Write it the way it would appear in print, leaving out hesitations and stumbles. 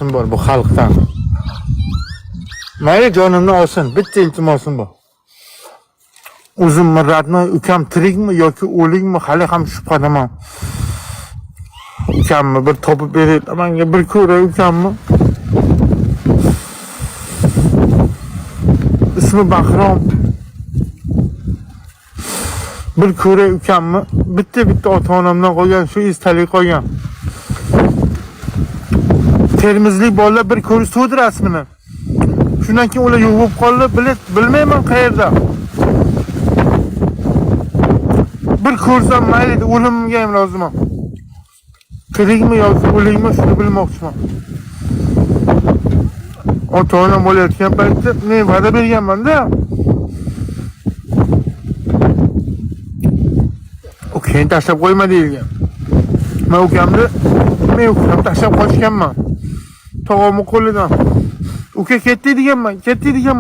Bor bu xalqdan. Mayli, jonimni olsin, bitta iltimosim bor. O'zimni родной ukam tirikmi yoki o'likmi, hali ham shubhadaman. Ukamni bir topib beringlar menga, bir ko'ray ukamni. Ismi Bahrom. Bir ko'ray ukamni, bitta bitta ota-onamdan qolgan shu esdalik qolgan. Termizlik bolalar bir ko'rsatuvdi rasmini. Shundan keyin ular yo'q bo'lib qoldi, bilmayman qayerda. Bir ko'rsam mayli, o'limga ham roziman. Tirikmi yoki o'likmi, shuni bilmoqchiman. Ota-onam o'layotgan paytda men va'da berganman-da. U keyin tashlab qo'yma deyilgan. Men ukamni, men ukamni tashlab qochganman. Tog'amni qo'lidan. Uka ketdi deganman, ketdi deganman.